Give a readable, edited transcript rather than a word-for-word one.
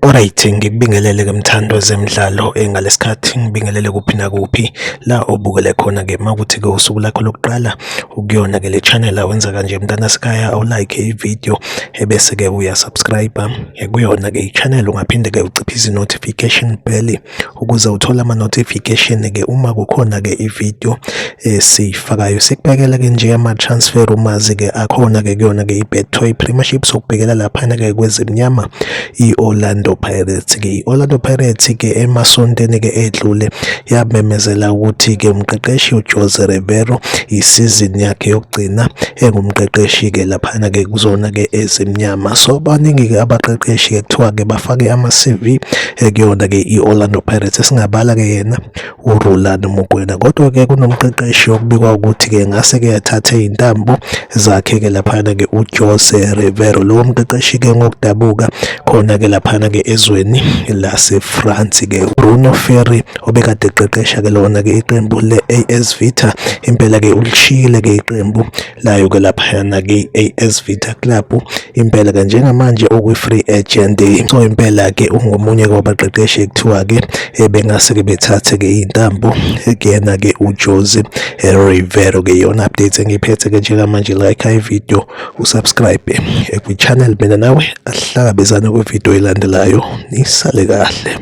Alright, ngikubingelele-ke mthandi wezemidlalo ngalesikhathi ngibingelele kuphi nakuphi la obukele khona-ke makuthi-ke usuku lakho lokuqala ukuyona-ke le channel awenza kanje mntanasekhaya awulike i-video ebese-ke uyasubscribe kuyona-ke i-channel ungaphinde-ke uciphise i-notification bell ukuze uthole ama-notification-ke uma kukhona-ke i-video esiyifakayo. Sikubhekela-ke nje ama-transfer rumours-ke akhona-ke kuyona-ke i-Betway Premiership, sokubhekela laphana-ke kwezimnyama i-Orlando Pirates-ke. I-Orlando Pirates-ke emasontweni-ke edlule yamemezela ukuthi-ke umqeqeshi uJose Riveiro isizini yakhe yokugcina engumqeqeshi-ke laphana-ke kuzona-ke ezimnyama. So baningi-ke abaqeqeshi-ke kuthiwa-ke bafake ama-CV kuyona-ke i-Orlando Pirates, esingabala-ke yena uRulani Mokwena. Kodwa-ke kunomqeqeshi okubikwa ukuthi-ke ngase-ke athathe iy'ntambo zakhe-ke laphana-ke uJose Riveiro. Lowo mqeqeshi-ke ngokudabuka khona-ke laphana-ke ezweni lase-France-ke Bruno Ferry obekade eqeqesha-ke lona-ke iqembu le-AS Vita, impela-ke ulishiyile-ke iqembu layo-ke laphayana-ke i-AS Vita Club, impela-ke njengamanje ukwi-free agent. So impela-ke ungomunye wabaqeqeshi ekuthiwa-ke bengase-ke bethathe-ke iy'ntambo kuyena-ke uJose Riveiro-ke. Iyona update engiyiphethe-ke njengamanje. Like i-video, usubscribe kwi-channel, mina nawe asihlangabezane kwi-video elandelayo. Nisale kahle.